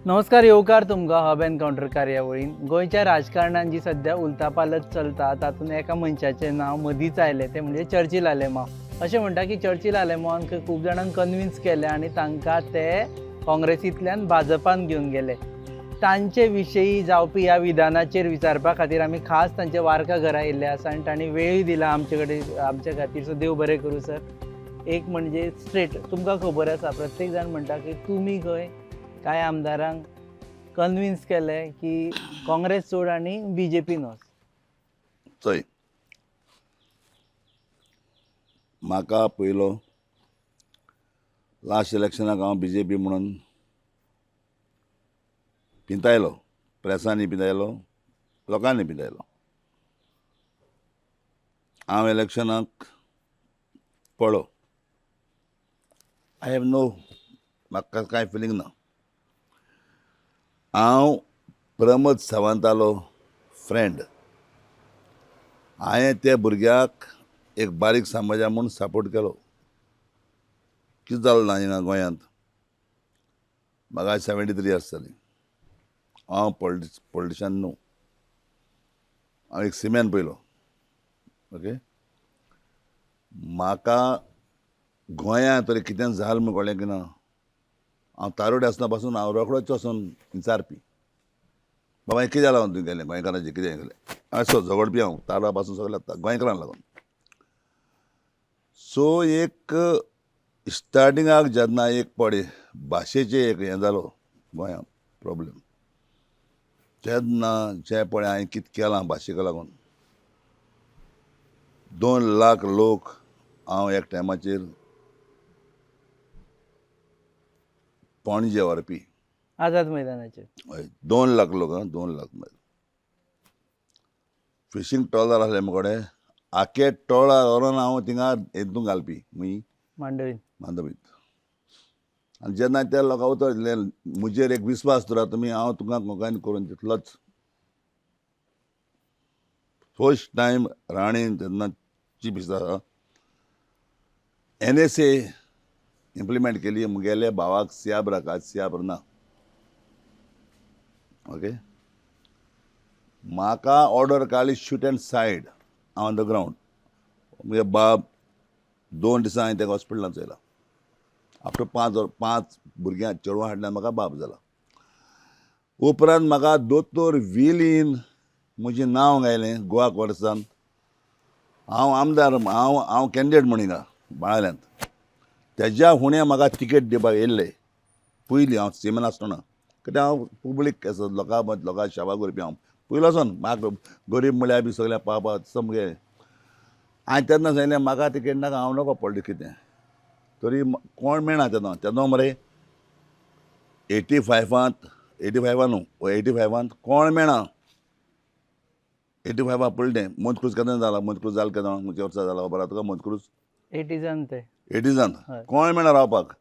नमस्कार, येवकार तुमकां हब एनकावंटर कार्यावळीन. गोंयच्या राजकारणान जी सद्या उलथापालथ चलता तातूंत एका मनशाचें नांव मदींच आयलें, तें म्हणजे चर्चिल आलेमांव. अशें म्हणटा की चर्चिल आलेमांवान खंय खूब जाणांक कन्विन्स केलें आनी तांकां ते काँग्रेसींतल्यान भाजपान घेवन गेले. तांचे विशयी जावपी ह्या विधानाचेर विचारपा खातीर आमी खास तांचे वार्का घरा येयल्ले आसा आनी तांणी वेळूय दिला आमचे कडेन आमच्या खातीर. सो देव बरें करूं सर. एक म्हणजे स्ट्रेट तुमकां खबर आसा, प्रत्येक जाण म्हणटा की तुमी खंय कांय आमदारांक कन्विन्स केले की काँग्रेस सोड आनी बीजेपीन वच. चोय, म्हाका पयलो लास्ट इलेक्शनाक हांव बी जे पी म्हणून पिंतायलो, प्रेसांनी पिंतायलो, लोकांनी पिंतायलो. हांव इलेक्शनाक पडलो. I have no, म्हाका कांय फिलींग ना. हांव प्रमोद सावंतालो फ्रेंड. हांवें त्या भुरग्याक एक बारीक समाजा म्हूण सपोर्ट केलो. कितें जालें ना हिंगा गोंयांत, म्हाका 73 इयर्स जालीं. हांव पॉलिटिशन न्हू, हांव एक सिमेन पयलो. ओके, म्हाका गोंयांत तरी कितें जालें म्हूण कळ्ळें की ना. हांव तारोडे आसतना पासून हांव रोखडोच वचून विचारपी, बाबा हें कितें जालां तुवें केलें गोंयकारांचें, कितें केलें असो झगडपी हांव तारवा पासून सगळें गोंयकारांक लागून. सो एक स्टार्टिंगाक जेन्ना एक पडे भाशेचें एक हें जालो गोंयांत प्रोब्लेम, तेन्ना जें पळय हांवें कितें केलां भाशेक लागून, 2 लाख लोक हांव एक टायमाचेर पणजे व्हरपी आझाद मैदानाचेर. हय, 2 लाख लोक, 2 लाख फिशींग ट्रॉलर आसले म्हजे कडेन, आखे ट्रॉलर व्हरोन हांव थिंगा हेतून घालपी मुई मांडवीन. मांडवीत. आनी जेन्ना त्या लोकां उतर दिलें, म्हजेर एक विस्वास दवरात तुमी, हांव तुमकां गोंयांत करून दितलोच. फर्स्ट टायम राणेन जेन्ना चीफ मिनिस्टर NSA implement केली, मुगेले भावाक सियाब राखा, सियाब ना. ओके, म्हाका ऑर्डर काडली shoot and side on the ground. मुगे बाब 2 दिसां हांवें तेका हॉस्पिटलांत चोयला. आफ्टर 5 भुरग्यां चेडवां हाडल्यान म्हाका बाब जाला. उपरांत म्हाका दोतोर विलीन म्हजें नांव गायलें गोवा कॉलेजान. हांव आमदार, हांव कॅन्डिडेट म्हण हिंगा बाळाल्यांत. तेज्या हुणे म्हाका तिकेट दिवपाक येयल्ले पयलीं हांव सिमेन आसतना, कित्याक हांव पब्लीक आसा, लोकां लोकां सेवा करपी हांव पयलो वचोन. म्हाका गरीब म्हळ्यार बी सगळ्या पावपा सामकें. हांवें तेन्ना सांगलें म्हाका तिकेट नाका, हांव नको पॉलिटिक्स कितें तरी कोण मेळना तेन्ना. तेन्ना मरे 85 न्हू, 85 कोण मेळना. 85 पडलें मोंतक्रूज केन्ना जाला, मोंतक्रूज जालें केन्ना, खंयच्या वर्सा जाला खबर आसा तुका? मोंतक्रूज 80s ते 80s कोण मेळना रावपाक.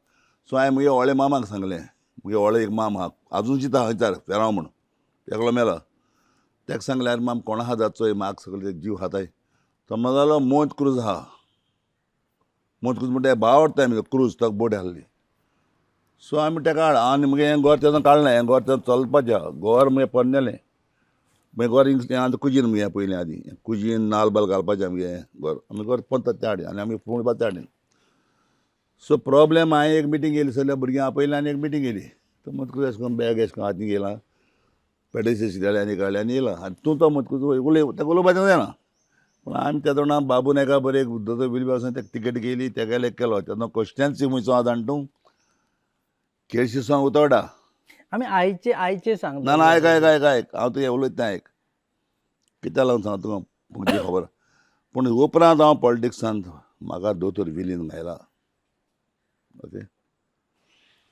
सो हांवें म्हगे व्हडले मामाक सांगलें, म्हगे व्हडले एक माम आहा आजून चिंता हयचार फेरांव म्हूण, एकलो मेला. तेका सांगलें, आरे माम कोणा आहा जात चोय, म्हाका सगळे जीव खाताय. तो म्हणलो मोंतक्रूज आहा. मोंतक्रूज म्हणटा भाव आवडटा क्रूज, ताका बोट आहली. सो आमी तेका हाड आनी मुगे हें घर तेन्ना काडलें, हें घर तेन्ना चलपाचें आहा, घर मुगे पोन्नेलें. मागीर घर हिंग आतां कुजीन मुगे पयलीं आदीं कुजीन नाल बाल घालपाचें आमगे घर, आमी घर पोंता त्या हाडीन आनी आमी फुडपा त्या हाडीन. सो प्रोब्लेम हांवें एक मिटींग केली, सगळ्या भुरग्यांक आपयलें आनी एक मिटींग केली. तो मोंतक्रूज अशें करून बॅग अशें करून हातीन घेयला, पेडेसी काडले आनी काडले आनी येयला. आनी तूं तो मोंतक्रूज उलय, ताका उलोवपाचें जायना. पूण आमी त्या तोंडा बाबू नायका बरें एक दोतोर विली वचून ताका तिकेट केली, तेका एक केलो. तेन्ना कॉन्स्टिट्युएन्सी खंयचो आहा जाणा तूं, केळशी सावन उतोडा. आमी आयचे आयचे सांगता. ना ना, आयक आयक आयक आयक, हांव तुगे उलयता तें आयक. कित्याक लागून सांगता तुका म्हजी खबर. पूण उपरांत हांव पॉलिटिक्सांत म्हाका दोतोर विलीन घायला. ओके,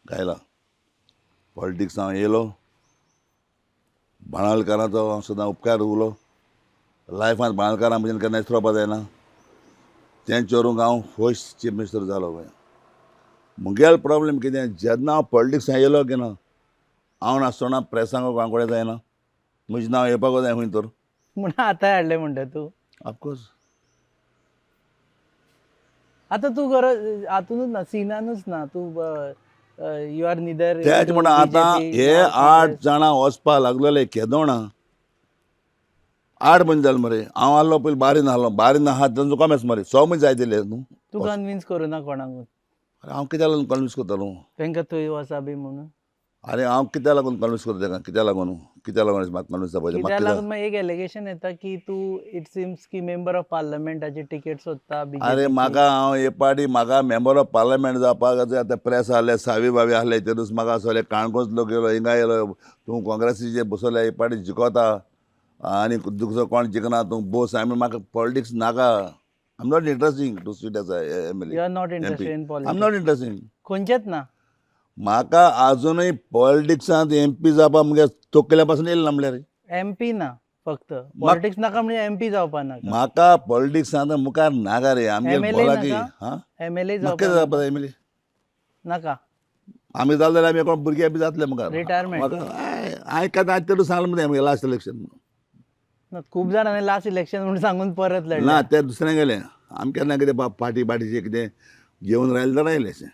घायला पॉलिटिक्स हांव येयलो. बाणालकारांचो हांव सदां उपकार उलो. लायफांत बाणालकारां म्हज्यान केन्ना विसरोवपा जायना. तें चोरूंक हांव फर्स्ट चीफ मिनिस्टर जालो गोंयांत. मुगेलो प्रोब्लेम कितें, जेन्ना हांव पॉलिटिक्सां येयलो की ना, हांव नासतना प्रेसांक कोणा कडेन जायना, म्हजें नांव येवपाक जाय खंय तर. म्हणून आतां हाडलें म्हणटा तूं. ऑफकोर्स. आतां तूं गरज हातूनच ना, सिनानूच ना तूं. You are neither. तेच म्हणून आतां हे 8 जाणां वचपा लागलेले केदोणा 8 म्हयने जाले मरे. हांव आहलो पयलीं बारीन आहलो, बारीन आहा तेंचो कॉमेस मरे 6 म्हयने जाय दिले न्हू. तूं कन्विन्स करूं ना कोणाकूच? अरे हांव कित्याक लागून कन्विन्स करतलो तांकां थंय वचा बी म्हणून? अरे हांव कित्याक लागून कन्विन्स करता तांकां? कित्याक लागून, कित्याक लागून म्हाका कन्विन्स जावपाचें? कित्याक लागून मागीर एक एलिगेशन येता की तूं it seems की मेंबर ऑफ पार्लमेंटाची टिकेट सोदता अरे BJP ची. म्हाका हांव हे पाटी म्हाका मेंबर ऑफ पार्लमेंट जावपाक आतां प्रेस आहले, सावी बावी आहले, तेदूस म्हाका सगळे काणकोणच लोक येयलो, हिंगा येयलो, तूं काँग्रेसीचे बसयले हे पाटी जिखोता आनी दुसरो कोण जिखना, तूं बोस. हांवें म्हाका पॉलिटिक्स नाका. I am not interesting to sit as M L you A, are not interested in I am politics? Not interesting. खंयचेच ना? म्हाका आजुनूय पॉलिटिक्सांत एम पी जावपाक मुगे तोकल्या पासून येयलें ना म्हणल्यार. एम पी ना, फक्त पॉलिटिक्स नाका म्हणजे एम पी जावपा नाका? म्हाका पॉलिटिक्सांत मुखार नाका रे. आमगे MLA भलायकी नाका? हां, एम एल ए म्हाका जावपा जावपा एम एल ए नाका? आमी जाले जाल्यार आमी कोण भुरगे बी जातले मुखार. Retirement. म्हाका हांवें केन्ना आयज तेदूस सांगलें मरे आमगे लास्ट इलेक्शन. ना, खूब जाणांनी लास्ट इलेक्शन म्हणून सांगून परत लढले. ना, ते दुसऱ्यां गेले. आमी केन्ना कितें पार्टी पार्टीचे कितें घेवन रायले जाल्यार रायले अशें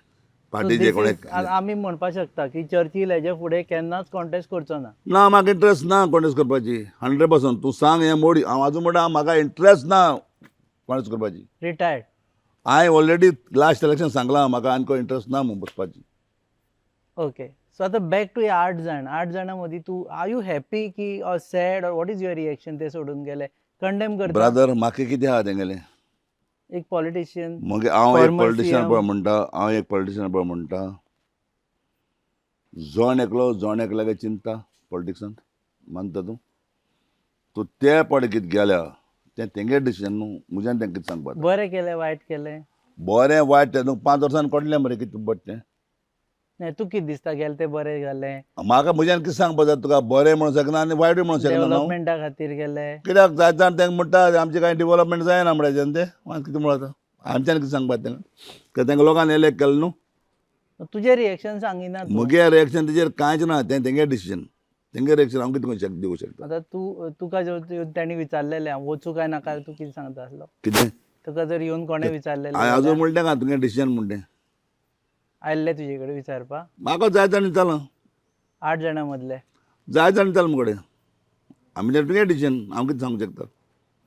पार्टीचे कोणें. आमी म्हणपाक शकता की चर्चील हेजे फुडें केन्नाच कॉन्टेस्ट करचो ना? ना, म्हाका इंट्रस्ट ना कॉन्टेस्ट करपाची. 100% तूं सांग हें मोडी. हांव आजून म्हणटा म्हाका इंट्रस्ट ना कॉन्टेस्ट करपाची. रिटायर्ड. हांवें ऑलरेडी लास्ट इलेक्शन सांगलां म्हाका आनी कोण इंट्रस्ट ना म्हूण बसपाची. ओके, सो आतां बॅक टू 8 जाण. 8 जाणां मदीं तूं are you happy की or sad or what is your reaction? ते सोडून गेले, कंडेम करता? ब्रादर, म्हाका कितें आहा तेंगेलें? एक पॉलिटिशियन. मगे हांव एक Former politician CM. पळय म्हणटा, हांव एक पॉलिटिशियन पळय म्हणटा, जण एकलो जण एकल्यागे चिंता पॉलिटिक्सांत मानता तूं. तूं ते पडे कितें गेल्या तें तेंगे डिसिजन न्हू, म्हज्यान तेंकां कितें सांगपाक. बरें केलें वायट केलें? बरें वायट तें तुका 5 वर्सांनी कळटलें मरे कितें बट तें. नाही, तूं कितें दिसता गेलें तें बरें जालें? म्हाका म्हज्यान कितें सांगपाक जाता तुका? बरें म्हणूंक शकना आनी वायटूय म्हणूंक शकना न्हू. डेव्हलपमेंटा खातीर गेले? कित्याक जायते जाण तांकां म्हणटा आमचें कांय डिवलपमेंट जायना म्हणटा तें. आनी कितें म्हणटा आमच्यान कितें सांगपाक तांकां? कित्याक तांकां लोकांनी एलेक्ट केलें न्हू. तुजें रिएक्शन सांगिना तूं. म्हगे रिएक्शन तेजेर कांयच ना. तें तेंगे डिसिजन, तेंगे रिएक्शन हांव कितें करूंक दिवंक शकता? आतां तूं तुका जर येवन तांणी विचारलेलें हांव वचूं काय नाका, तूं कितें सांगता आसलो? कितें? तुका जर येवन कोणें विचारलेलें हांवें अजून जाल्यार म्हणलें का तुगे डिसिजन म्हणटें. आयिल्ले तुजे कडेन विचारपाक? म्हाका जाय जाण चल. 8 जाणां मदले? जाय जाण चल मुकडे. आमी तुगे डिसिजन हांव कितें सांगूंक शकता?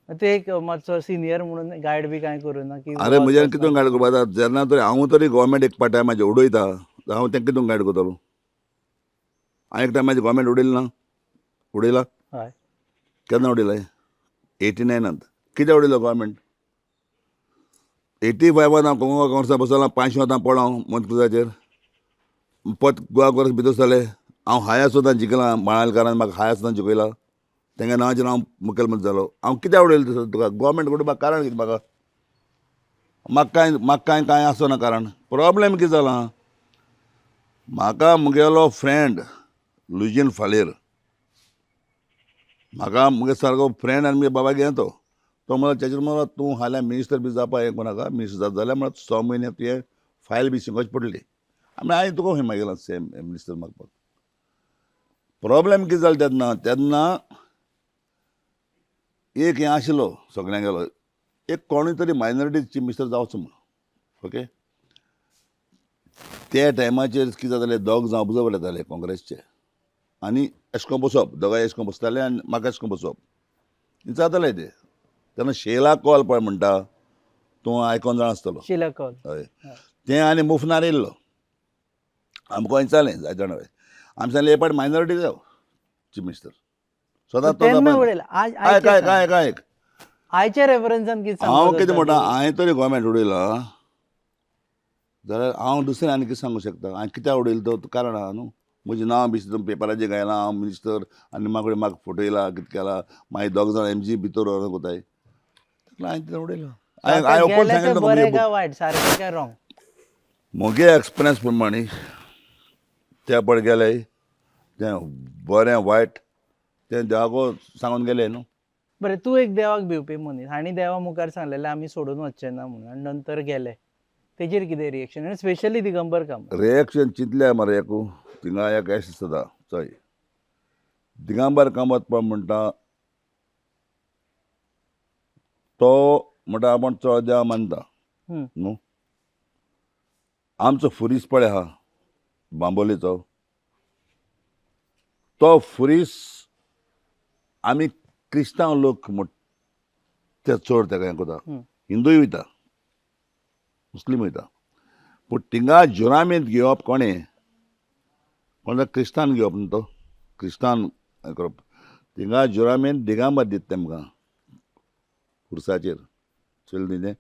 तूं एक मातसो सिनियर म्हणून गायड बी कांय करूं ना की अरे म्हज्यान कितून गायड करपा जाता? जेन्ना तरी हांव तरी गोवोरमेंट एक पार्ट टायमाचेर उडयता, हांव तांकां कितून गायड करतलो? हांवें एक टायमाचेर गोवोरमेंट उडयलें ना? उडयला? हय. केन्ना उडयलें? 89नांत. कित्याक उडयलो गोवोरमेंट? 85वान हांव गोवा काँग्रेसा बसला, 500 वतां पडलो हांव मोंतक्रुजाचेर, परत गोवा काँग्रेस भितर सरले. हांव हाय आसतना जिखला, माणालकारान म्हाका हाय आसतना जिखयला, तेंगे नांवाचेर हांव मुखेलमंत्री जालो. हांव कित्याक उडयलें तसो तुका गोवोरमेंट उडोवपाक कारण कितें म्हाका? म्हाका कांय कांय आसना कारण. प्रोब्लेम कितें जाला, म्हाका मुगेलो फ्रेंड लुजीन फालेर म्हाका मुगे सारको फ्रेंड आनी मुगे बाबा घेना तो, तो म्हणलो चेचर म्हणलो तूं फाल्यां मिनिस्टर बी जावपा हें कोणाका मिनिस्टर जाता जाल्यार म्हणल्यार 6 म्हयने तुवें फायल बी शिंगोवची पडली. आनी हांवें तुका खंय मागीर सेम मिनिस्टर मागपाक. प्रोब्लेम कितें जालो तेन्ना, तेन्ना एक हें आशिल्लो सगळ्यांगेलो एक कोणूय तरी मायनॉरिटी चीफ मिनिस्टर जावचो म्हणून. ओके, त्या टायमाचेर कितें जातालें, दोग जाण ऑब्जर्वर येताले काँग्रेसचे आनी एशें करून बसप, दोगांय एशें करून बसताले आनी म्हाका एशें करून बसप जातालें तें. तेन्ना शेला कॉल पळय म्हणटा तूं आयकोन जाण आसतलो. शिला कॉल. हय, तें आनी मुफनार येयल्लो आमकां विचारलें जायते जाणां, आमी सांगलें हे पाट मायनॉरिटी जाव चीफ मिनिस्टर सदांच तो तेन्ना जावपा. उडयला आयक आयक आयक आयक. आयच्या रेफरन्सान कितें हांव सांगपाक कितें म्हणटा, सोदता तूं? हांवें तरी गोवोरमेंट उडयला जाल्यार हांव दुसरें आनी कितें सांगूंक शकता? हांवें कित्याक उडयलो तो कारण आहा न्हू. म्हजें नांव बी तुमी पेपराचेर घायलां, हांव मिनिस्टर आनी म्हाका म्हाका फोटो येयला कितें केला, मागीर दोग जाण एम जी भितर व्हरोन कोताय, हांवें तें उडयलां. हांवें आतां ओपन गेलें सांगलें तें तुका बरें मुगे काय वायट, सारकें काय रॉंग? म्हगे एक्सपिरियन्स प्रमाणे त्या पळ गेले तें बरें वायट तें देवाको सांगून गेलें न्हू. बरें, तूं एक देवाक भिवपी मनीस आनी देवा मुखार सांगलेलें आमी सोडून वचचे ना म्हणून आनी नंतर गेले, तेजेर कितें रिएक्शन? आनी स्पेशली दिगंबर कामत. रिएक्शन चिंतल्या मरे एकू थिंगा एक अशें दिसता चोय, दिगंबर कामत पण म्हणटा तो म्हणटा आपूण चड देवा मानता न्हू. आमचो फुरीस पळय आहा, बांबोलीचो तो फुरीस आमी क्रिस्तांव लोक म्हण ते चड तेका हें करता. हिंदूय वयता, मुस्लीम वयता, पूण थिंगा जुरामेंत घेवप कोणें कोण क्रिस्तान घेवप न्हू, तो क्रिस्तान हें करप. थिंगा जुरामेंत दिगांबर दिता तेमकां खुर्साचेर चल न्ही तें.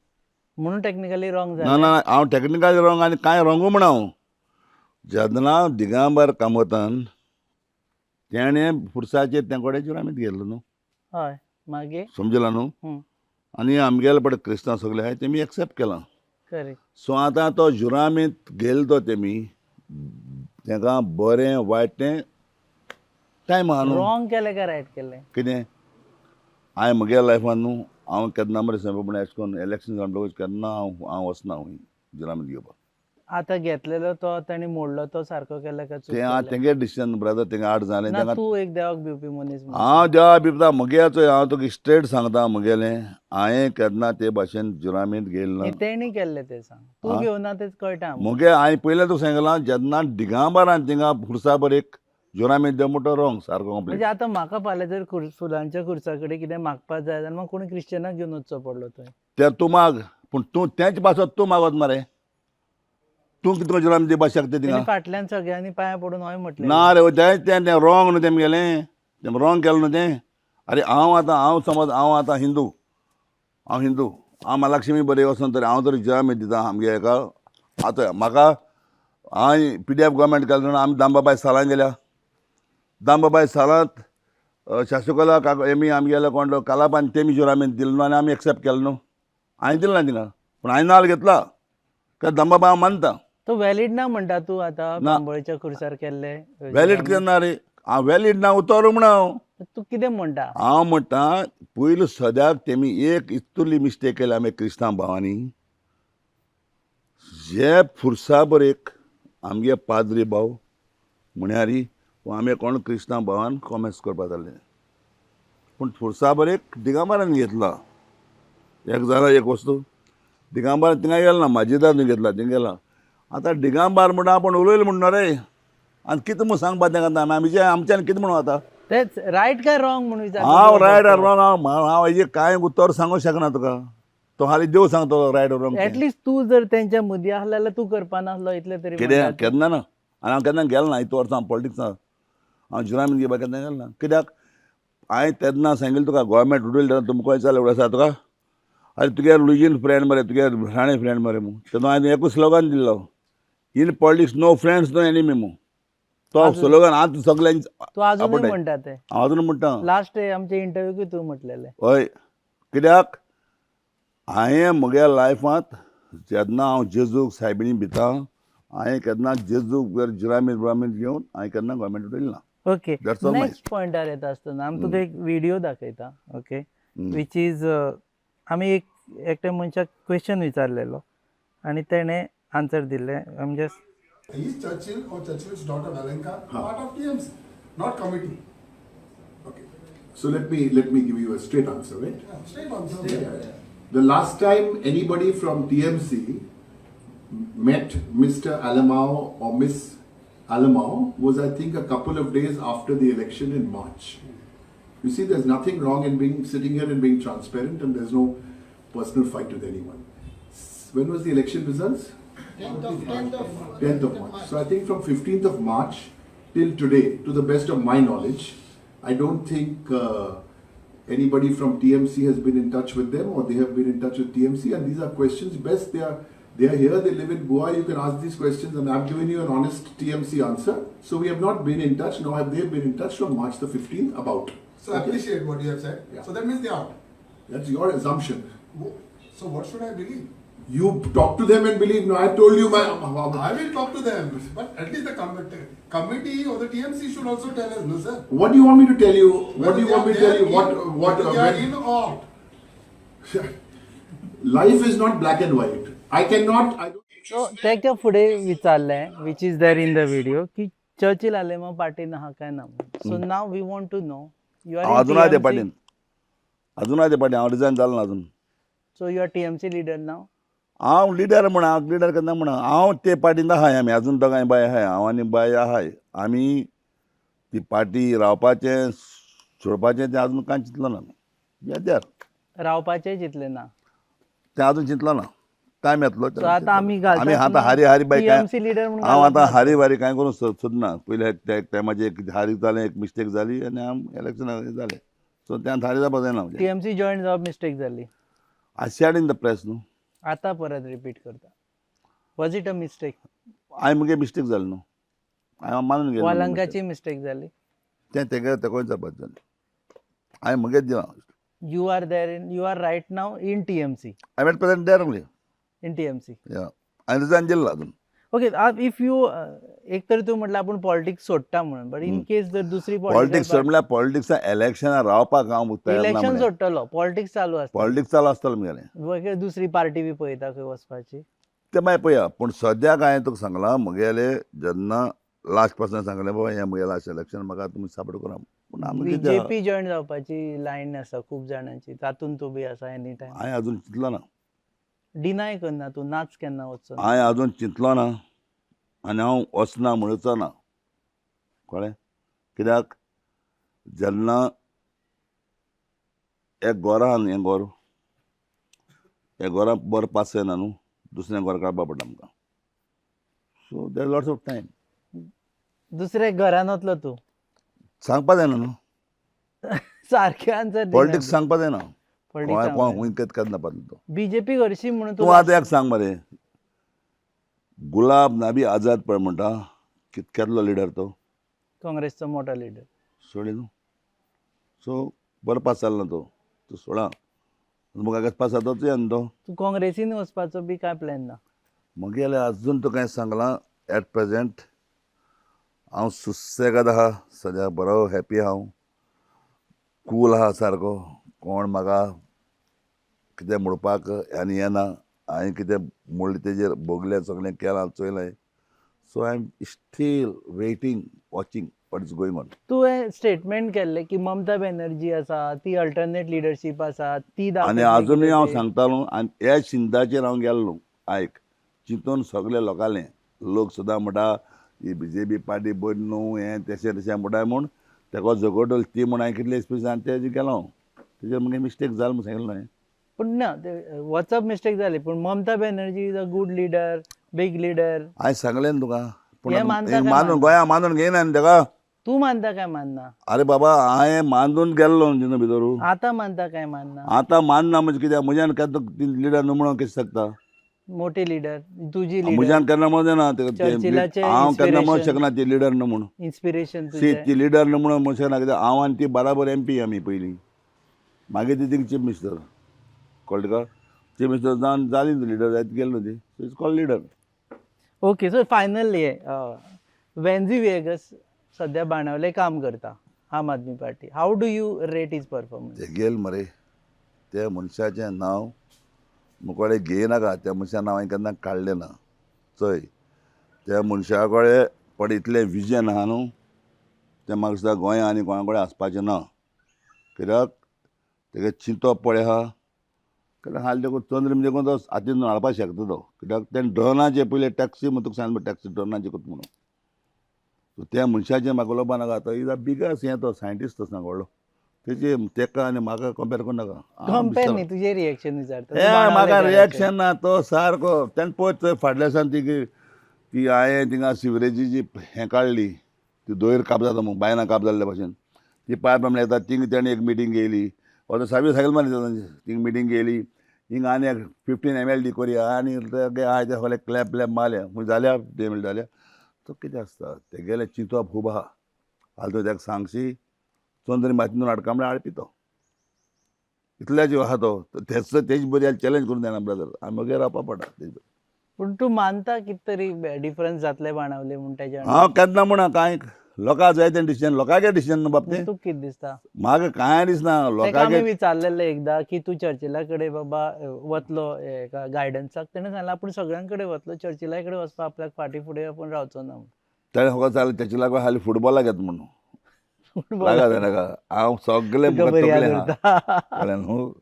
म्हणून टॅक्निकली रॉंग ना जालें. ना, हांव टॅक्निकल रॉंग आनी कांय रॉंगू म्हणा हांव. जेन्ना दिगांबर कामतान तेणें खुर्साचेर तें कोडे जुरामेंत घेतलो न्हू. हय, मागीर? समजला न्हू. आनी आमगेले पळय क्रिस्तांव सगळे आहाय तेमी एक्सेप्ट केलां. करेक्ट. सो आतां तो जुरामेंत गेलो तो तेमी तेका बरें वायट तें टायम आहा न्हू. रॉंग केलें काय रायट केलें? कितें हांवें म्हगे लायफान न्हू हांव केन्ना मरे सांगपा एशें करून इलेक्शन म्हणटकूच केन्ना हांव हांव वचना खंय जुरामेंत घेवपाक. आतां घेतलेलो तो ताणी मोडलो तो सारको केलो काय चूक तें आतां केलें? तेंगे डिसिजन ब्रदर, तेंगे आड जालें ना, तेंका. तूं एक देवाक भिवपी मनीस म्हणून. हांव देवा बिबता म्हगेचो, हांव तुका स्ट्रेट सांगता म्हगेलें हांवें केन्ना ते भाशेन जुरामेंत गेल ना. न्ही, तेणी केल्लें तें सांग, तूं आं? घेवना तें कळटा आमकां. म्हगे हांवें पयलें तुका सांगलां जेन्ना दिगांबरान थिंगा खुर्साबर एक जुरामेंत देव म्हणटा रॉंग सारको म्हणजे कंप्लीट. आतां म्हाका फाल्यां जर फुलांच्या खुर्सा कडेन कितें मागपा जाय जाल्यार म्हाका कोणी क्रिश्चनाक घेवन वचचो पडलो थंय. तें तूं माग, पूण तूं तेंच पासत तूं मागत मरे, तूं कितें जुरामेंत दिवपाक शकता थिंगा? तेणी फाटल्यान सगळ्यांनी पांयां पडून हय म्हटलें. ना रे, तें तें तें रॉंग न्हू तेमगेलें, तें रॉंग केलें न्हू तें. आरे हांव आतां हांव समज हांव आतां हिंदू, हांव हिंदू, हांव म्हालक्ष्मी बरें वचोन तरी हांव तरी जुरामेंत दिता आमगे हेका. आतां म्हाका हांवें पीडीएफ गव्हर्मेंट केलें म्हणून आमी दामबाबाय सालान गेल्या, दामबाबाय सालांत शासुकला काका एमी आमगेलो कोण तो कालापान तेमी जुरामेंत दिलो न्हू आनी आमी एक्सेप्ट केलें न्हू. हांवें दिलें ना थिंगा, पूण हांवें नाल्ल घेतला कित्याक दामबाबा हांव मानता. तो व्हॅलीड ना म्हणटा तूं आतां? ना. बांबोळेच्या खुर्सार केल्ले व्हॅलीड कितें ना रे, हांव व्हॅलीड ना उतर म्हणा हांव. तूं कितें म्हणटा? हांव म्हणटा पयलू सद्याक तेमी एक इतली मिस्टेक केली आमी क्रिस्तांव भावांनी, जे फुरसाबर एक आमगे पाद्री भाव म्हण्यारी आमी कोण क्रिस्तांव भावान कॉमेस करपा जालें, पूण फुरसाबर एक दिगंबरान घेतला एक जाला एक वस्तू दिगंबर थिंगा गेलो ना, माजिदान घेतला थिंगा गेला. आतां दिगंबर म्हणटा आपूण उलयलें म्हणटा रे, आनी कितें म्हूण सांगपा तेंका आतां आमी आमच्यान कितें म्हणूं आतां? तेच रायट काय रॉंग म्हणून विचारता हांव तुका रायट फक्त. रॉंग हांव हांव हेजेर कांय उतर सांगूंक शकना तुका, तो हालीं देव सांगतलो रायट रॉंग. ऍटलिस्ट तूं जर तेंच्या मदीं आसलो जाल्यार तूं करपा नासलो इतलें तरी कितें म्हणटा तूं. केन्ना ना, आनी हांव केन्ना गेलो ना इतू वर्सां हांव पॉलिटिक्सां, हांव जुरामीन घेवपाक केन्ना गेलो ना. कित्याक हांवें तेन्ना सांगिल्लें तुका गोवोरमेंट उडयलें तेन्ना तुमकां खंय चालू आसा तुका, आरे तुगे रिलीजन फ्रेंड मरे, तुगे राणे फ्रेंड मरे म्हूण तेन्ना हांवें एकूच स्लोगन दिल्लो, in politics no friends no enemy म्हूण. तो स्लोगन आतां सगल्यांक तूं अजुनूय आपटाय. म्हणटा तें? हांव अजून म्हणटा. लास्ट आमच्या इंटरव्यूकूय तूं म्हटलेलें. हय, कित्याक हांवें म्हज्या लायफांत जेन्ना हांव जेजूक सायबिणी भिता, हांवें केन्ना जेजूक जुरामीत बुरामीत घेवन हांवें केन्ना गोवोरमेंट उडयलें ना. Okay, That's all my- next पॉयंटार येता आसतना आमी तुका एक व्हिडिओ दाखयता, ओके, which is आमी एक एकट्या मनशाक क्वेश्चन विचारलेलो आनी तेणें आन्सर दिल्लें. आम just Is Churchill or Churchill's daughter Valenka part of TMC, not committee? Okay. So let me give you a straight answer, right? Yeah, straight answer. The last time anybody from TMC met Mr. Alamau or Miss Alamau was, I think, a couple of days after the election in March. You see, there's nothing wrong in being sitting here and being transparent, and there's no personal fight with anyone. When was the election results? 10th of March. So I think from 15th of March till today, to the best of my knowledge, I don't think anybody from TMC has been in touch with them or they have been in touch with TMC. And these are questions best they are here, they live in Goa, you can ask these questions, and I've given you an honest TMC answer. So we have not been in touch, nor have they been in touch from March the 15th about. So I appreciate what you have said. Yeah. So that means they are out. That's your assumption. So what should I believe? You talk to them and believe. No, I told you my. I will talk to them, but at least the committee or the TMC should also tell us, no sir. What do you want me to tell you? What Whether do you they want are me to tell you? there What in- what whether they are when- in or out. Life is not black and white. I cannot. I don't. So तेका फुडें विचारलें, which is there in the video, की Churchill Alemao पार्टीन आहा काय ना. So now we want to know you हांव अजून आहा ते आर पाटीन, अजून आहा ते पाटीन, हांव रिजायन जालो ना अजून. So you are TMC leader now? हांव लिडर म्हण, हांव लिडर केन्ना म्हणा, हांव ते पार्टीन आहाय. आमी अजून दोगांय बाय आहाय, हांव आनी बाय आहाय. आमी ती पार्टी रावपाचें सोडपाचें तें अजून कांय चिंतलो ना. येद्यार रावपाचें चिंतलें ना. तें अजून चिंतलो ना, टायम येतलो. सो आतां आमी घालतात आमी आतां ना, हारी हारी बाय काय TMC leader म्हणून हांव घालप आतां ना. हारी वारी कांय करूंक सोदना. पयलीं त्या टायमाचेर एक हारी जालें, एक मिस्टेक जाली आनी हांव इलेक्शनाक जालें. सो त्यान हारी जावपा जायना. टीएमसी जॉईन जावप मिस्टेक जाली. I said in the press न्हू. आतां परत रिपीट करता, वॉज it a mistake? हांवें मुगे मिस्टेक जाली न्हू, हांवें मानून घेतलें. वालंकाची मिस्टेक जाली. तें तेगे तेकोय जावपाक जालें, हांवें म्हगेच दिलां. You are there in, you are right now in TMC? I at present there only. In TMC. या, हांवें रिजायन दिल्ला अजून. ओके, if you, एक तर तूं म्हटलं आपूण पॉलिटिक्स सोडटा म्हणून, बट इन केस जर दुसरी पॉलिटिक्स म्हळ्यार पॉलिटिक्सा इलेक्शनाक रावपाक हांव तयार ना. इलेक्शन म्हणलें. सोडटलो, पॉलिटिक्स चालू आसता. पॉलिटिक्स चालू आसतलें म्हगेलें. वगैरे दुसरी पार्टी बी पळयता खंय वचपाची? तें मागीर पळया, पूण सद्याक हांवें तुका सांगलां, म्हगेलें जेन्ना लास्ट पासून सांगलें, बाबा हें म्हगेलें लास्ट इलेक्शन, म्हाका तुमी सपोर्ट करा पूण आमी कितें आहा, बीजेपी जॉईन जावपाची लायन आसा खूब जाणांची, तातूंत तूं बी आसा एनी टायम? हांवें अजून चिंतलो ना. डिनाय करना तूं, नाच केन्ना वचचो ना. हांवें अजून चिंतलो ना आनी हांव वचना म्हणचो ना, कळ्ळें? कित्याक जेन्ना एक गोर आहा न्हू, हें गोर, हे गोरा बरो पास जायना न्हू, दुसरें गोर काडपा पडटा आमकां. So there lots of time. दुसऱ्या घरान वतलो तूं? सांगपा जायना न्हू. सारकें आन्सर. पॉलिटिक्स सांगपा जायना. कोण कोण हुंय केत केन्ना पातलो तो. बीजेपी हरशी म्हणून तूं आतां एक सांग मरे, गुलाब नाबी आझाद पळय म्हणटा, कितक्यातलो लिडर तो. काँग्रेसचो मोठो लिडर. सोडली न्हू. सो बरो पास जालो ना तो, तो सोडा म्हाका पास जाता तुवें न्हू तो. तूं काँग्रेसीन वचपाचो बी काय प्लॅन ना? म्हगेलें अजून तुका हांवें सांगलां, एट प्रेजेंट हांव सुसेगाद आहा सद्या, बरो हॅपी हांव, कूल आहा सारको. कोण म्हाका कितें म्हणपाक आनी येना. हांवें कितें म्हणलें तेजेर भोगलें, सगळें केलां, चोयलें. So I am still waiting, watching what is going on. तुवें स्टेटमेंट केल्लें की ममता बॅनर्जी आसा ती अल्टरनेट लिडरशीप आसा ती आनी दाखयतली आजुनूय कितें हांव तें. सांगतालो आनी ह्या चिंताचेर हांव गेल्लो. आयक, चिंतून सगळे लोकांले, लोक सुद्दां म्हणटा ही बी जे पी पार्टी बरी न्हू, हें तशें तशें म्हणटा म्हूण तेका झगडटलो ती म्हूण हांवें कितले एक्सपिरियन्स आनी तेजेर गेलो हांव. तेजेर मुगे मिस्टेक जाल म्हूण सांगिल्लो हांवें. पूण ना, ते वचप मिस्टेक जाली, पूण Mamata Banerjee is a good leader, big leader. हांवें सांगलें न्हू तुका, पूण हें मानता काय मानून मानना? गोंया मानून घेयना न्हू तेका. तूं मानता काय मानना? आरे बाबा, हांवें मानून गेल्लो न्हू भितर. आतां मानता काय मानना? आतां मानना म्हणजे कित्याक म्हज्यान केन्ना लिडर न्हू म्हणून कशें शकता? मोठी लिडर, तुजी लिडर. म्हज्यान केन्ना म्हणून जायना चर्चिलाचें हांव केन्ना म्हणूंक inspiration. शकना ती लिडर न्हू म्हणून. इन्स्पिरेशन सी, तुजें. ती लिडर न्हू म्हणून म्हणूंक शकना, कित्याक हांव आनी ती बराबर एम पी आमी पयलीं, मागीर ती थिंग चीफ मिनिस्टर, कळ्ळें तुका? चीफ मिनिस्टर जावन जाली न्हू लिडर, जायत गेली न्हू ती. So it's called leader. Okay, so finally Venzy Viegas सध्या बाणावले काम करता Aam Aadmi party, how do you rate his performance? ते गेल मरे, त्या मनशाचें नांव मुकोडे घेयनाका. त्या मनशा नांव हांवें केन्ना काडलें ना. चोय, त्या मनशा कडेन पण इतलें विजन आहा न्हू, तें म्हाका दिसता गोंया आनी कोणा कडेन आसपाचें ना. कित्याक तेगे चिंतप पळय आहा, कित्याक हालीं देखून चंद्र देखून तो हातीन हाडपाक शकता तो. कित्याक तेणें ड्रोनाचें पयलें टॅक्सी म्हूण तुका सांगलें, टॅक्सी ड्रोनाचें करता म्हणून. सो त्या मनशाचें म्हाका उलोवपा नाका. तो is a biggest हें, तो सायंटिस्ट तो सांग व्हडलो. तेजे तेका आनी म्हाका कंपेर करूं नाका. हांव कंपेर दिसता न्ही, तुजें रिएक्शन विचारता. हे म्हाका रिएक्शन ना. तो सारको तेणें पळय थंय फाटल्या दिसान ती ती हांवें थिंगा सिवरेजीची हें काडली, ती दोयर काप जाता म्हूण, बायलां काप जाल्ले भाशेन ती पायप म्हणल्यार येता. थिंगा तेणें एक मिटींग घेयली, आतां सावी सायकल मारली, थिंगा मिटींग घेयली. हिंगा आनी एक 15 MLD कोरया आनी ते आहा ते सगळे क्लॅप क्लॅप मारले खूंय जाल्या एम एल जाल्या. तो कितें आसता तेगेलें चिंतप खूब आहा. हाल तूं तेका सांगशी चंद्र मातयेन हाडका म्हळ्यार हाडपी तो, इतल्याच आहा तो. तेच तेज बरी चॅलेंज करून जायना ब्रदर, आमी मगेर रावपा पडटा तेज. पूण तूं मानता कितें तरी डिफरन्स जातले बाणावले म्हूण तेज्या? हांव केन्ना म्हणा कांय लोकां जाय तें डिसिजन, लोकांचे डिसिजन न्हू बाब तें. तुका कितें दिसता? म्हाका कांय दिसना. तेका आमी लोकांचे विचारलेलें एकदां की तूं चर्चिला कडेन बाबा वतलो एका गायडन्साक, तेणें सांगलें आपूण सगळ्यां कडेन वतलो, चर्चिला कडेन वचपाक आपल्याक फाटीं फुडें आपूण रावचो ना. तेणें फकत सांगलें तेचे लागून हालीं फुटबॉलाक येता म्हणून लागा जायना. हांव सगळें तुका बरी याद उरता. कळ्ळें न्हू,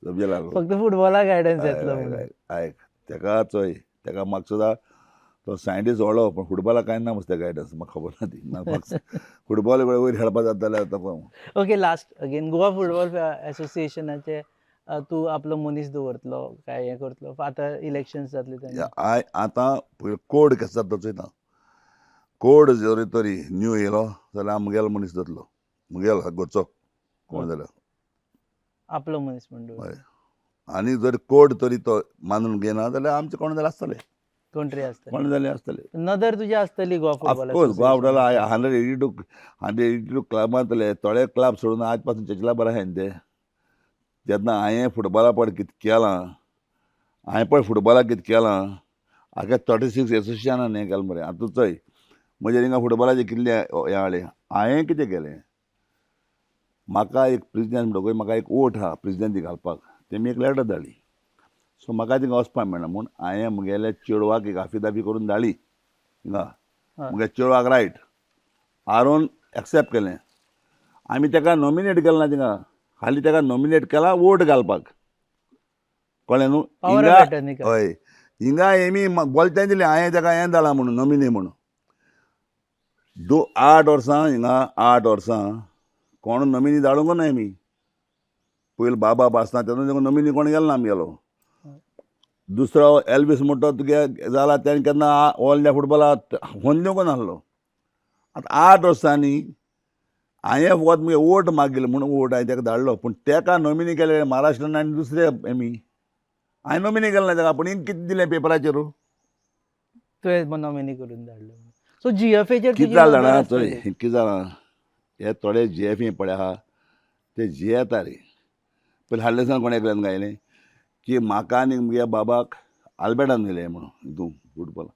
समजे लागलो. फक्त फुटबॉला गायडन्स येतलो म्हणून. आयक, तेका चोय तेका म्हाका सुद्दां तो सायंटिस्ट व्हडलो, पूण फुटबॉलाक कांय ना मस्ते गायडन्स, म्हाका खबर ना ती. म्हाका फुटबॉल वयर खेळपा जाता जाल्यार आतां. Okay, last again, Goa football एसोसिएशनाचे तूं आपलो मनीस दवरतलो काय हें करतलो आतां इलेक्शन्स जातले तेन्ना? I आतां पयलीं कोड कसो जाता चोयता. कोड जरी तरी न्यू येयलो जाल्यार हांव म्हगेलो मनीस जातलो, म्हगेलो घरचो कोण जाल्यार आपलो मनीस म्हण दवर. हय. आनी जर कोड तरी तो मानून घेना जाल्यार आमचे कोण जाल्यार आसतले, कोण तरी आसतले, कोण जाल्यार आसतले. नदर तुजी आसतली Goa football. Of course Goa football 182 क्लबांतले थोडे क्लब सोडून आज पासून चर्चिला बरें आहाय न्ही ते. जेन्ना हांवें फुटबॉला पड कितें केलां, हांवें पळय फुटबॉलाक कितें केलां, आगे 36 एसोसिएशनान हें केलां मरे. आतां चोय म्हजे हिंगा फुटबॉलाचें कितलें हें हाडलें, हांवें कितें केलें, म्हाका एक प्रेजिडेंट म्हणटकूच म्हाका एक वोट आहा प्रेजिडेंट घालपाक, तेमी एक लेटर धाडली. सो म्हाका थिंगा वचपाक मेळना म्हूण हांवें म्हगेल्या चेडवाक एक आफिदाफी करून धाडली हिंगा. म्हगेल्या चेडवाक रायट आरोन एक्सेप्ट केलें. आमी तेका नॉमिनेट केलें ना थिंगा, खाली तेका नॉमिनेट केला वोट घालपाक, कळ्ळें न्हू. हिंगा हय हिंगा हेमी बोलतें दिलें हांवें तेका हें धाडलां म्हणून नॉमिनी म्हणून. 8 वर्सां हिंगा, 8 वर्सां कोण नॉमिनी धाडूंक ना हेमी. पयलीं बाबा आसना तेन्ना नॉमिनी कोण गेलो ना आमगेलो. दुसरो एल्वीस म्हणटा तुगे जाला तेणें केन्ना ऑल इंडिया फुटबॉलाक फोन दिवंक नासलो. आतां 8 वर्सांनी हांवें फकत मुगे वोट मागिल्लो म्हणून वोट हांवें तेका धाडलो, पूण तेका नॉमिनी केले महाराष्ट्रान आनी दुसरे हेमी. हांवें नॉमिनी केलें ना तेका, पूण हिंगा कितें दिलें पेपराचेर तुवें नॉमिनी करून धाडलो. सो जीएफएचेर कितें जालें जाणा, चोय कितें जालां, हे थोडे जीएफए पळय आहा ते जियेता रे. पयलीं हाडले सान कोणें एकल्यान गायलें की म्हाका आनी मुगे बाबाक आल्बेटान दिलें म्हणून हितून फुटबॉल.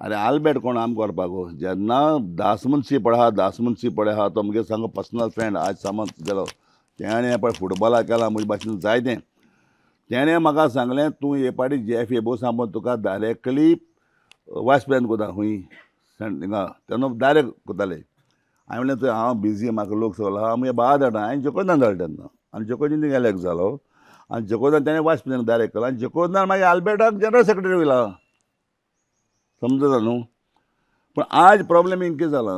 आरे आल्बेट कोण आमकां व्हरपाक गो, जेन्ना दासमुन्सी पळय आहा, दासमुन्सी पळय आहा तो मुगे सामको पर्सनल फ्रेंड आज समज गेलो, तेणें पळय फुटबॉलाक केलां म्हजे भाशेन जायतें. तेणें म्हाका सांगलें तूं हे पाटी जीएफए बस आमी तुका डायरेक्टली वायस प्रेसिडेंट कोता खूंय हिंगा, तेन्ना डायरेक्ट कोताले. हांवें म्हणलें थंय हांव बिजी, म्हाका लोक सगलो आहा, मुगे बाबा धाडटा. हांवें जोकोदान धाडलें तेन्ना, आनी जोकोदीन थिंगा एलेक्ट जालो, आनी जोकोदान तेणें वायस प्रेसिडेंट डायरेक्ट केलो, आनी जोकोदान मागीर आल्बेटाक जनरल सेक्रेटरी वयला, समजता न्हू. पूण आज प्रॉब्लेम हिंगा कितें जाला,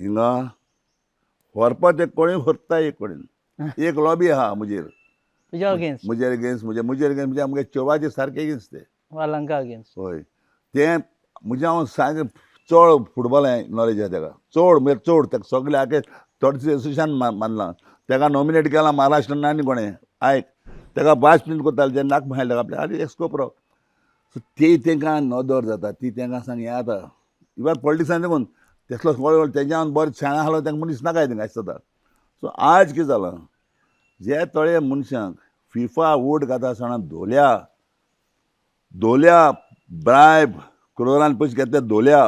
हिंगा व्हरपा ते कोणी व्हरता एक कडेन एक लॉबी आहा म्हजेर, तुज्या अगेन्स्ट, म्हजेर अगेन्स्ट, म्हजेर अगेन्स्ट, म्हणजे आमगे चेडवाचे सारके अगेन्स्ट ते. वालांका अगेन्स्ट. हय, तें म्हजें हांव सांग चड फुटबॉल नॉलेज आहा तेका, चड म्हणजे चड. तेका सगळे आखे थर्टी एसोसिएशन मानलां, तेका नॉमिनेट केलां महाराष्ट्रान आनी कोणें आयक तेका वायस प्रेसिडेंट करताले जेन्ना नाक भायले आपल्या आनी एक्सकोपरो. सो ती तेंकां नदर जाता, ती तेंकां सांग हें आतां इवन पॉलिटिक्सान देखून तेसलो सगळो तेज्या हांव बरें शाणा आहलो तेंकां मनीस नाकाय तेंकां आसता. सो आज कितें जालां, जे थोडे मनशांक फिफा वोट घाता आसतना धोल्या धोल्या ब्रायब क्रोरान पयशे घेतले, धोल्या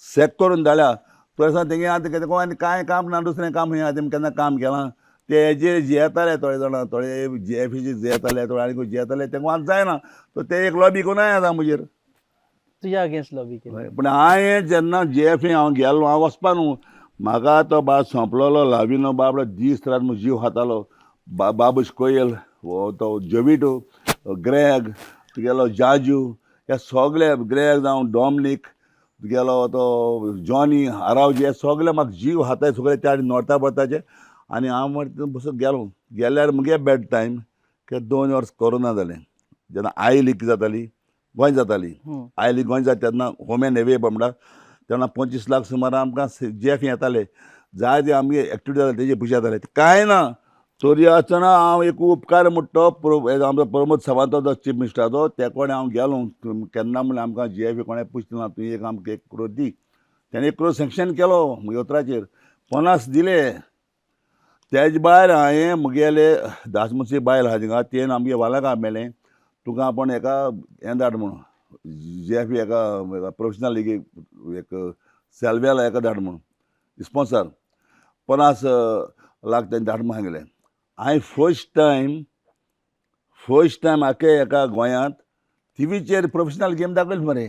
सेक करून धाडल्या, तो आसा तेंगे आतां कितें आनी कांय काम ना, दुसरें काम खंय आतां केन्ना काम केलां ते हेजेर जियेताले थोडे जाणां, थोडे जीएफीचेर जियेताले, थोडे आनी जियेताले, तेंका आतां जायना. सो ते एक लॉबी करून आतां म्हजेर, तुज्या अगेन्स्ट लॉबी केली. पूण हांवें जेन्ना जीएफी हांव गेलो, हांव वचपा न्हू, म्हाका तो बाब सोंपलोलो लाविनो बाबडो दीस रात म्हजो जीव खातालो. बाबूश कोयल, तो जोविटो, ग्रेग, तुगेलो जाजू, हे सगळे ग्रेग जावं डॉमनीक, तुगेलो तो जॉनी आरावजी, हे सगळे म्हाका जीव खाताय सगळे त्या नॉर्था बर्ताचे. आनी हांव मरे बसून गेलो, गेल्यार मुगे बॅड टायम की 2 वर्स कोरोना जालें, जेन्ना I league जाताली गोंय जाताली, I league Goa जाता तेन्ना होम एंड एवे म्हणटा तेन्ना 25 लाख सुमार आमकां जीएफ येताले, जाय ते आमगे एक्टिविटी जाताले तेजे पयशे जाताले, कांय ना. तरी आसतना हांव एक उपकार म्हणटा तो आमचो प्रमोद सावंत जो चीफ मिनिस्टराचो, ते कोणें हांव गेलो केन्ना म्हणलें आमकां जीएफ कोणें पुसलें ना, तूं एक आमकां 1 करोड दी. तेणें 1 करोड सँक्शन केलो म्हगे उतराचेर, 50 दिले. तेज भायर हांवें म्हगेले दासमुसी बायल आहा थिंगा, तेन आमगे वालाका मेळ्ळें, तुका आपूण एका हें धाड म्हणून जीएफ एका प्रोफेशनल लिगेक एक सेल्वेला एका धाड म्हणून स्पोन्सर, 50 लाख तेणें धाड म्हणून सांगलें. हांवें फर्स्ट टायम आखे एका गोंयांत टिवीचेर प्रोफेशनल गेम दाखयली मरे.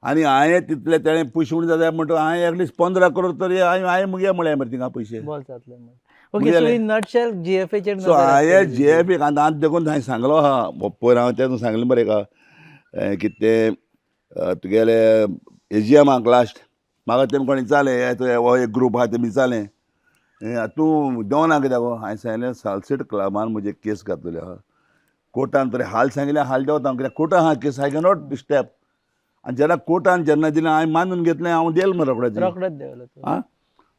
आनी हांवें तितले तेणें पयशे उणें जाता म्हणटा हांवें एटलिस्ट 15 करोड तरी हांवें मुगे म्हळें मरे थिंगा पयशे. ओके, सो इन नटशेल जीएफएचेर. सो हांवें जीएफए आतां देखून हांवें सांगलो आहा पयर, हांवें तें सांगलें मरे का कितें तें तुगेले एजीएमाक लास्ट म्हाका तेम कोणी विचारलें हे हो एक ग्रूप आहा तेमी विचारलें, तूं देंवना कित्याक गो? हांवें सांगलें सालसेट क्लबान म्हजे केस घातलेले आहा कोर्टान, तरी हाल सांगिल्लें हाल देंवता हांव, कित्याक कोर्टान आहा केस, I cannot step. आनी जेन्ना कोर्टान जेन्ना दिलें हांवें मानून घेतलें, हांव देल मरे रोखडें. रोखडोच देंवलो तूं. आं,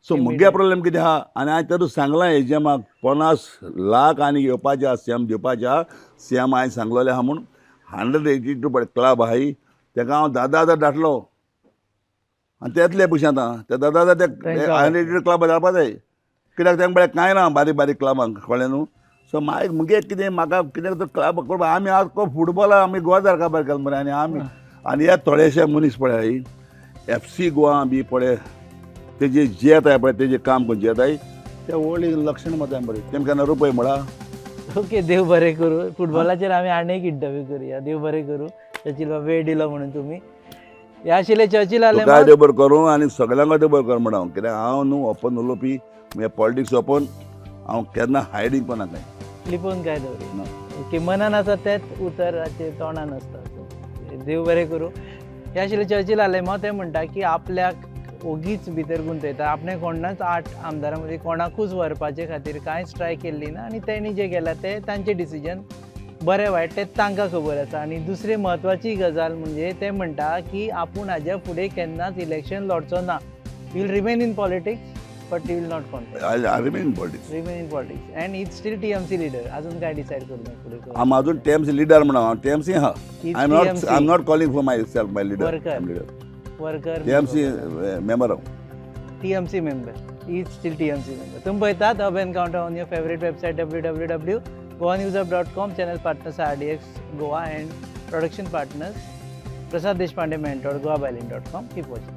सो मुगे प्रॉब्लेम कितें आहा, आनी हांवें तेका सांगलां एजीएमाक 50 लाख आनी येवपाचे आहा, सीएम दिवपाचे आहा, सीएम हांवें सांगलेलें आहा म्हूण 182 पळय क्लब आहाय तेका हांव 10,000 धाडलो आनी तेतले पयशे आतां ते 10,000 ते 182 क्लब धाडपा जाय, कित्याक तेंका पळय कांय ना बारीक बारीक क्लबांक, कळ्ळें न्हू. सो मागीर मुगे कितें म्हाका कितें तो क्लब करपा, आमी आज फुटबॉला आमी गोवा सारका केलो मरे. आनी आमी आनी हे थोडेशे मनीस पळय एफसी गोवा बी पळय तेजे जे येताय पळय तेजें काम करून जे येताय ते व्हडली लक्षण मताय बरें, तेमकां केन्ना रुपय म्हळा. ओके, देव बरें करूं. फुटबॉलाचेर आमी आनी एक इंटरव्यू करूया. देव बरें करूं चर्चिल बाब, वेळ दिलो म्हणून तुमी. हे आशिल्ले चर्चिल तुकाय आलेमांव. देव बरें करूं आनी सगल्यांकूय देव बरें करूं म्हणून हांव, कित्याक हांव न्हू ओपन उलोवपी, मुगे पॉलिटिक्स ओपन, हांव केन्ना हायडींग पण कांय लिपोवन काय दवरिना. ना. ओके, मनान आसा तेंच उतराचेर तोंडान आसता. देव बरें करूं. हे आशिल्ले चर्चिल आलेमांव. ते म्हणटा की आपल्याक ओगीच भितर गुंतयता, आपणें कोणाच 8 आमदारां मदीं कोणाकूच व्हरपाचे खातीर कांयच ट्राय केल्ली ना आनी तेणी जें केलां तें तांचें डिसिजन, बरें वायट तें तांकां खबर आसा. आनी दुसरी म्हत्वाची गजाल म्हणजे ते म्हणटा की आपूण हाज्या फुडें केन्नाच इलेक्शन लढचो ना. You will remain in politics but you will not contest. I remain politics. Remain in politics and is still TMC leader. अजून काय डिसायड करू ना फुडें? हांव अजून टीएमसी लिडर म्हणून हांव टीएमसी आहा. He's I am not, TMC. I am not calling for myself my leader. Worker. Leader worker. TMC member हांव. TMC member, is still TMC member. तुम्ही पळयतात Hub Encounter on your favourite website www.goanewshub.com. Channel partners RDX Goa and production partners Prasad Deshpande, mentor, goabyline.com. Keep watching.